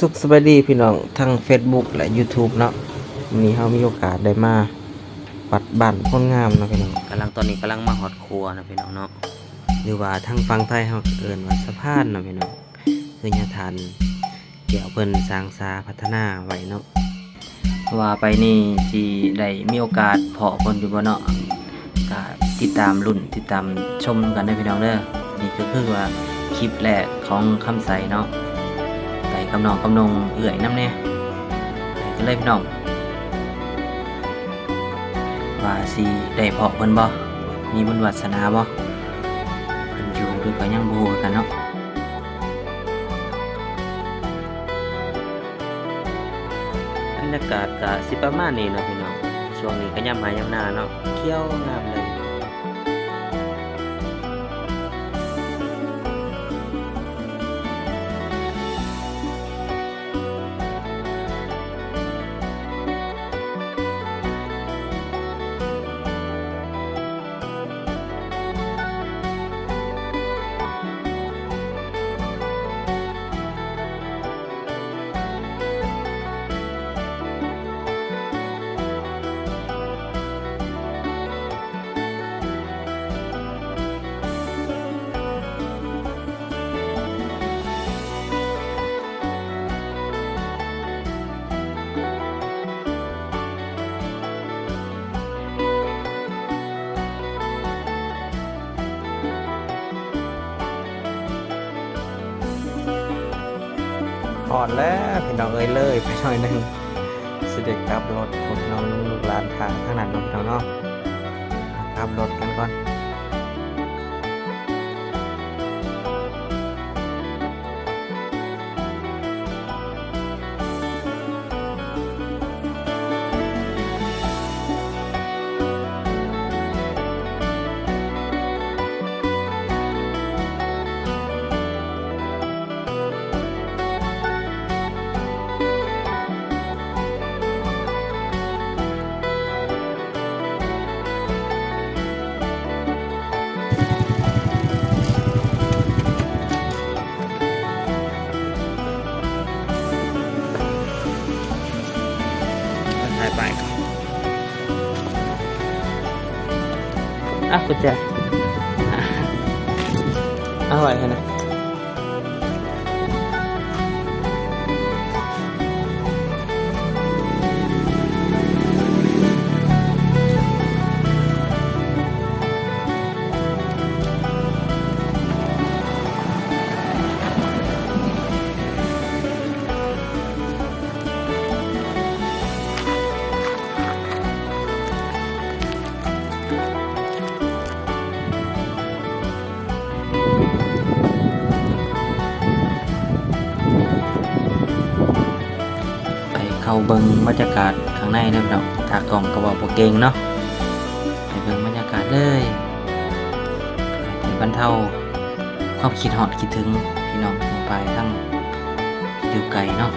ສຸກສະບາຍດີພີ່ນ້ອງທາງເຟສບຸກ ແລະ ຢູທູບເນາະ. ມື້ນີ້ເຮົາມີໂອກາດໄດ້ມາວັດບ້ານໂພນງາມເນາະພີ່ນ້ອງ. ກຳລັງ ຕອນນີ້ກຳລັງມາຮອດຂົວເນາະພີ່ນ້ອງເນາະ ຫຼືວ່າທາງຝັ່ງໄທເຮົາກໍເອີ້ນວ່າສະພານເນາະພີ່ນ້ອງ ຄືຍາທ່ານແກ້ວເພິ່ນສ້າງສາພັດທະນາໄວ້ເນາະ. ວ່າໄປນີ້ຊິໄດ້ມີໂອກາດພໍ້ເພິ່ນຢູ່ບໍ່ເນາະ ກະຕິດຕາມລຸ້ນ ຕິດຕາມຊົມນຳກັນເດີພີ່ນ້ອງເດີ. ນີ້ກໍຄືວ່າຄລິບແລກຂອງຄຳໃສເນາະ ໄປກັບນ້ອງກັບນົງເອື້ອຍນຳແດ່. ໄປກັນເລີຍພີ່ນ້ອງ ວ່າຊິໄດ້ພໍ້ເພິ່ນບໍ່ ມີບຸນວາສະໜາບໍ່ ເພິ່ນຢູ່ຫຼືກໍຍັງບໍ່ຮູ້ຄືກັນເນາະ. ບັນຍາກາດກະຊິປະມານນີ້ເນາະພີ່ນ້ອງ ຊ່ວງນີ້ກະຍາມໄຮ່ຍາມນາເນາະ ຂຽວງາມເລີຍ. ຮອດແລ້ວພີ່ນ້ອງເອີຍ ເລີຍໄປໜ້ອຍໜຶ່ງ ຊິໄດ້ກັບລົດ ພວກນ້ອງລຸງລູກຫຼານຖ້າທາງນັ້ນເນາະພີ່ນ້ອງເນາະ. ກັບລົດກັນກ່ອນ. ຖ່າຍໄປ ອ່ະ ກຸນແຈ ເອົາໄວ້ໃຫ້ນະ. ໄປເຂົ້າເບິ່ງບັນຍາກາດຂ້າງໃນເດີພີ່ນ້ອງ. ຕາກ້ອງກໍເວົ້າບໍ່ເກັ່ງເນາະ ໄປເບິ່ງບັນຍາກາດເລີຍ ເພື່ອຈະບັນເທົາຄວາມຄິດຮອດຄິດເຖິງພີ່ນ້ອງປ້ອງປາຍທັງຢູ່ໄກເນາະ.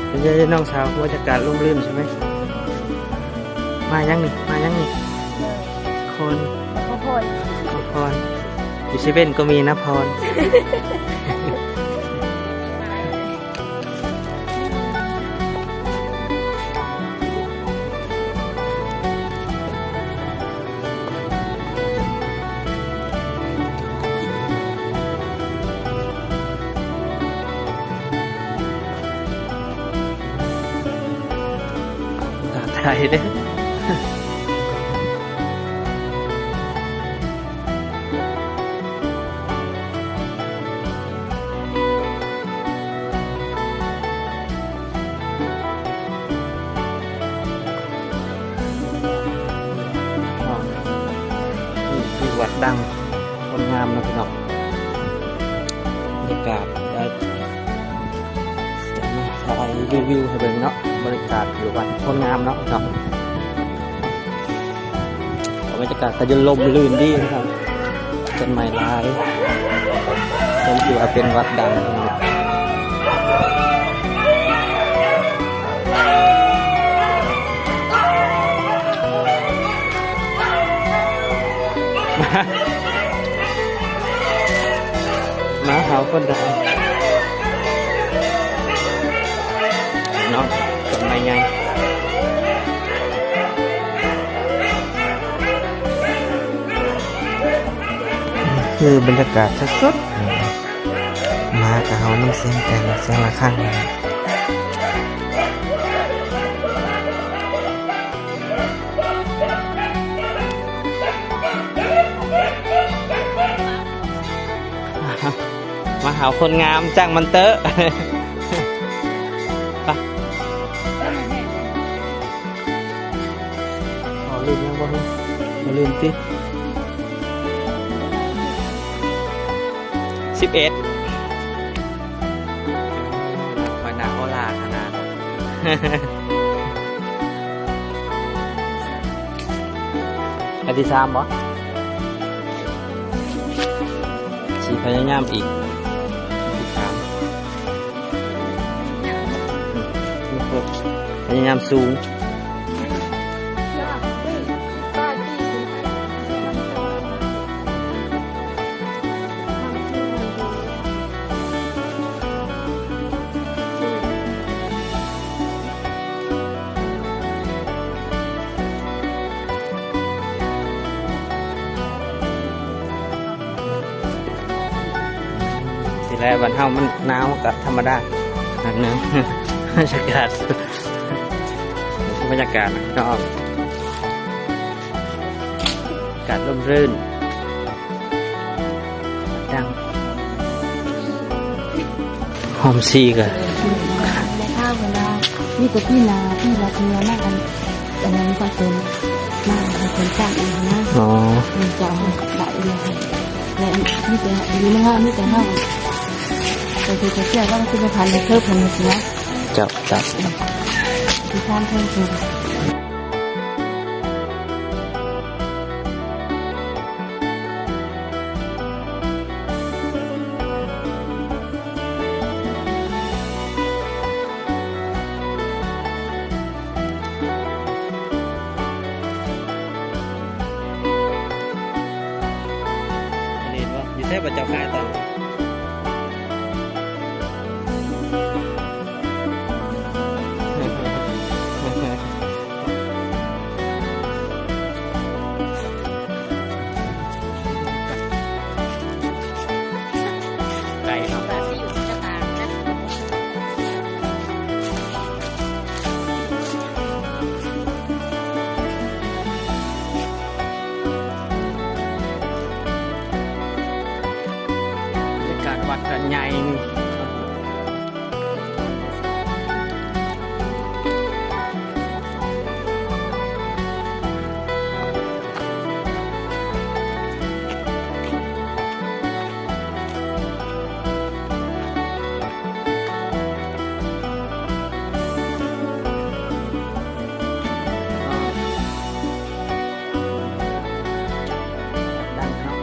ເປັນໄງນ້ອງສາວ ບັນຍາກາດຮົ່ມລື່ນໃຊ່ໄໝ? ມາຫຍັງນີ້? ມາຫຍັງນີ້? ນະຄອນ ນະຄອນ ນະຄອນ ຢູ່ເຊເວັ່ນກໍມີນະພອນ. ທ້າທາຍເດີ້. ນີ້ຄືວັດດັງ ຄົນງາມເນາະພີ່ນ້ອງ. ເດ ກາດ ດຽວມາຖ່າຍຣີວິວໃຫ້ເບິ່ງເນາະ ບັນຍາກາດຢູ່ວັດໂພນງາມເນາະ ເນາະ ບັນຍາກາດກໍຢູ່ ລົມລື່ນດີນະຄັບ ຕົ້ນໄມ້ຫຼາຍ ສົມທີ່ວ່າເປັນວັດດັງເນາະ. ມາຫາຄົນດັງເນາະ ຕົ້ນໄມ້ໃຫຍ່ ຄືບັນຍາກາດສົດໆ ໝາກະເຫົ່ານຳສຽງແກນ ສຽງລະຄັງ. ມາຫາຄົນງາມຈ້າງມັນເຕີ ໄປ ເອົາຫຼິ້ນຍັງບໍ່? ເອົາຫຼິ້ນຕິ ສິບເອັດ ຂ້ອຍໜ້າອໍຫຼ້າຂະໜາດ ອັນທີສາມບໍ່? ຊິພະຍາຍາມອີກ ອັນທີສາມ ອືມ ພະຍາຍາມສູງ. ຊິແລ ບ້ານເຮົາມັນໜາວກໍທຳມະດາ ອັນໜຶ່ງ ບັນຍາກາດ ບັນຍາກາດນອກ ອາກາດລົມລື່ນ ດັງ ໂຮມສີ່ກໍ ແມ່ຄ້າເພິ່ນວ່າມີແຕ່ປີໜ້າ ປີລະເທື່ອນະ ອັນ ອັນນັ້ນສະສົມມາໃຫ້ເພິ່ນສ້າງເອງນະ. ອໍ ເພິ່ນຈະເອົາໄດ້ເລີຍ ແລະ ມີແຕ່ ດີນະ ມີແຕ່ເຮົາໄປເຮັດໄປເຊື່ອ ແລ້ວມັນຊິບໍ່ທັນໄດ້ເທີບເພິ່ນເສຍ. ເຈົ້າ ເຈົ້າ ທີ່ທ່ານເພິ່ນ ອັນນີ້ບໍ່ ຢູ່ໃສບໍ່ເຈົ້າຂາຍຕອນ? ໄກເນາະ ບັນຍາກາດວັດກໍໃຫຍ່. ດັງເນາະ.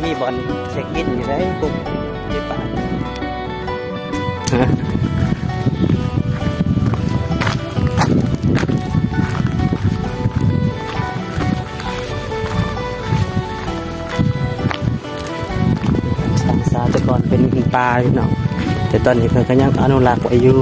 ມີບ່ອນເຊັກອິນຢູ່ໃດ ປຸບ ທີ່ປາກ ສາງສາແຕ່ກ່ອນເປັນປ່າພີ່ນ້ອງ ແຕ່ຕອນນີ້ເພິ່ນກໍຍັງອະນຸລັກໄວ້ຢູ່.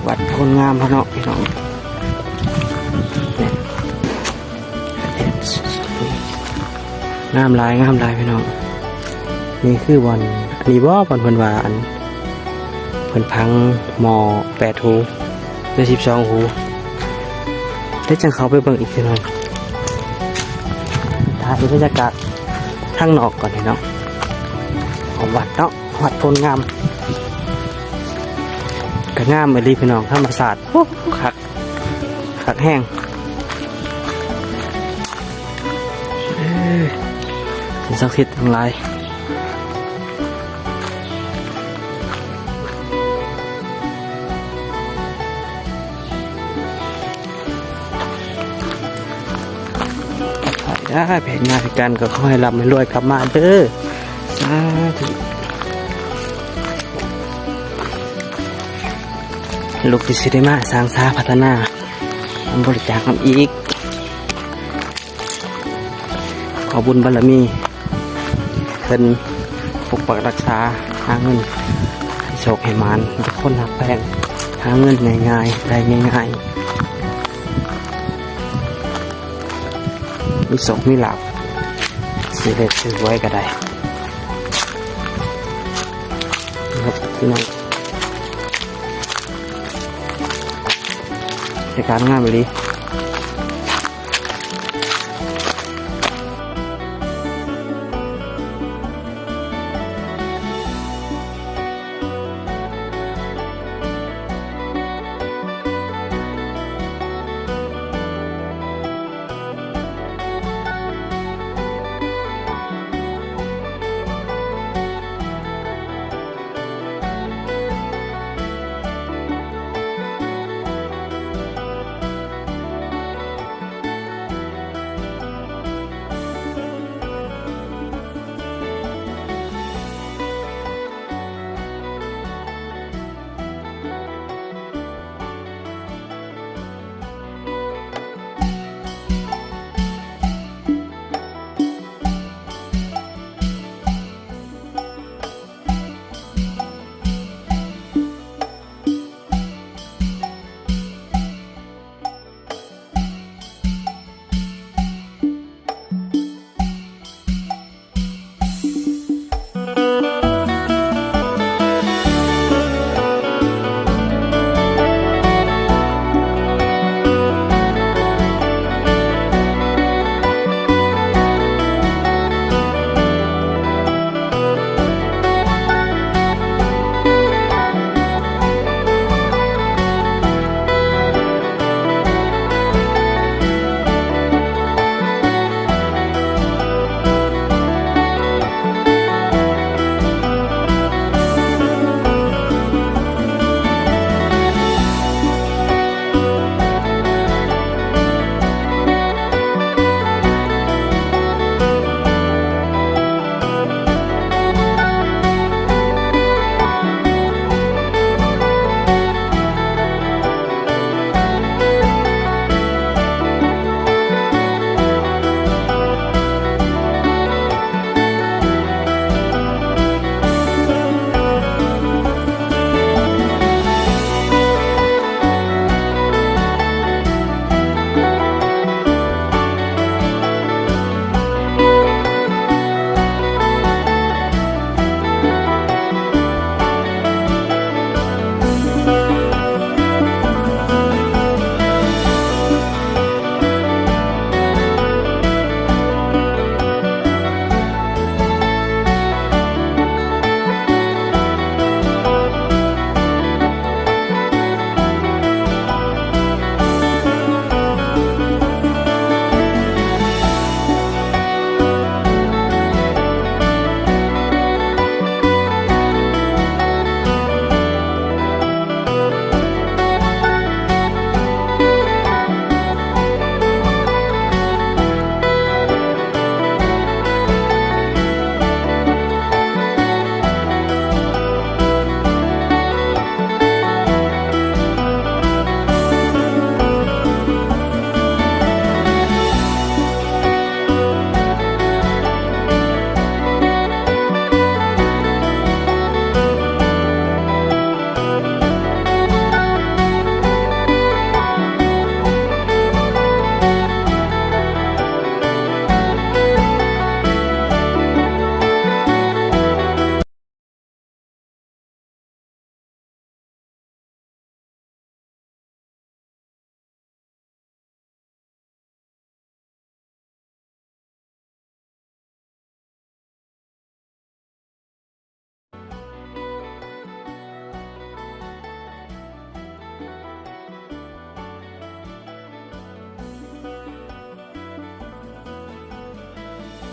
ວັດໂພນງາມເຮົາເນາະພີ່ນ້ອງ ງາມຫຼາຍ ງາມຫຼາຍພີ່ນ້ອງ. ນີ້ຄືບ່ອນ ອັນນີ້ບໍ່ ບ່ອນເພິ່ນວ່າ ອັນ ເພິ່ນຝັງໝໍ້ແປດຫູ ຫຼື ສິບສອງຫູ ແລ້ວຈັ່ງເຂົ້າໄປເບິ່ງອີກເທື່ອໜຶ່ງ. ຖ່າຍບັນຍາກາດທາງນອກກ່ອນເນາະ ຂອງວັດເນາະ ວັດໂພນງາມ ກໍງາມອີ່ຫຼີພີ່ນ້ອງ ທຳມະຊາດ ໂອ້ ຄັກ ຄັກແຮງ ເອີ ສິ່ງສັກສິດທັງຫຼາຍ. ໄປໄດ້ ເຮັດງານເຮັດການກໍຂໍໃຫ້ລ່ຳໃຫ້ລວຍກັບມາເດີ ສາທຸ. ລູກທີ່ຊິໄດ້ມາສ້າງສາພັດທະນາ ນຳບໍລິຈາກນຳອີກ ຂໍບຸນບາລະມີເພິ່ນປົກປັກຮັກສາ ຫາເງິນໃຫ້ໂຊກໃຫ້ໝານ ເປັນຄົນຮັກແພງ ຫາເງິນງ່າຍໆ ໄດ້ງ່າຍໆ ມີໂຊກມີລາບ ຊື້ເລກຊື້ຫວຍກໍໄດ້ ເນາະພີ່ນ້ອງ. ເຮັດການງາມອີ່ຫຼີ